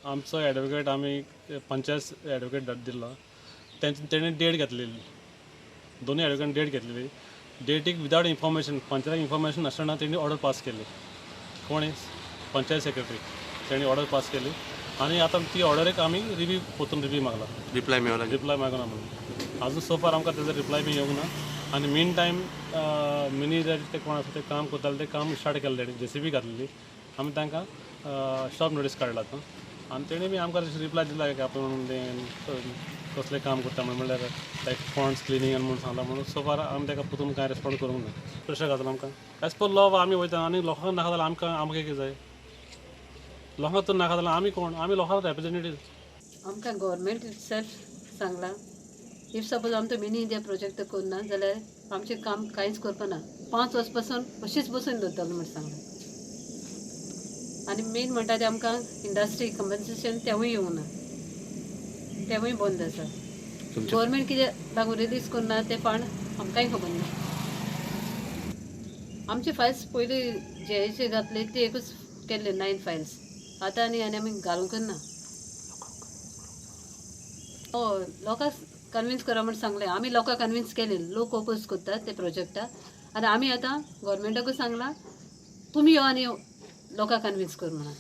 आमचो एडवोकेट, आमी पंचायत एडवोकेट दिल्लो, तेंचे तेणें डेट घेतलेली. दोनूय एडवोकेट डेट घेतलेली. डेटीक विदाउट इन्फॉर्मेशन, पंचायतीक इन्फॉर्मेशन नासतना तेणी ऑर्डर पास केली. कोणी? पंचायत सेक्रेटरी. तेणी ऑर्डर पास केली आनी आतां ती ऑर्डरीक आमी रिव्यू, परतून रिव्यू मागला. रिप्लाय मेळना. रिप्लाय मागना म्हणून. अजून सो फार आमकां तेजो रिप्लाय बी येवंक ना. आनी मीन टायम मिनी ते कोण आसा ते काम करताले, ते काम स्टार्ट केलें तेणी, जेसीबी घातलेली. आमी तांकां स्टॉप नोटीस काडला आतां आनी तेणी बी आमकां रिप्लाय दिला की आपूण तें कसलें काम करता म्हणून, म्हणल्यार लायक पॉन्ड्स क्लिनींग म्हणून सांगला म्हणून. सो फार आमी ताका परतून कांय रेस्पॉन्ड करूंक ना. प्रेशर घातला आमकां. एज पर लॉ आमी वयता आनी लोकांक नाका जाल्यार आमकां आमकां कितें जाय? लोकांक तर नाका जाल्यार आमी कोण? आमी लोकांक रेप्रेजेंटेटीव. आमकां गव्हर्मेंट इटसेल्फ सांगलां, if suppose आमचो मिनी इंडिया प्रोजेक्ट करना जाल्यार आमचें काम कांयच करपा ना, 5 वर्स पासून अशीच बसून दवरतलो म्हण सांगलां. आनी मेन म्हणटा तें आमकां इंडस्ट्री कंपन्सेशन तेवूय येवंक ना, तेवूय बंद आसा. तुमचे गव्हर्मेंट कितें लागून रिलीज करना तें फंड, आमकांय खबर ना. आमचे फायल्स पयलीं जेचे घातले ते एकूच केल्ले 9 फायल्स. आतां आनी आनी आमी घालूंकच ना. हय, लोकांक कन्विन्स करा म्हण सांगलें. आमी लोकांक कन्विन्स केले, लोक ओपोज करतात ते प्रोजेक्टाक आनी आमी आतां गव्हर्मेंटाकूय सांगलां, तुमी यो आनी लोकांक कन्विन्स कर म्हणून.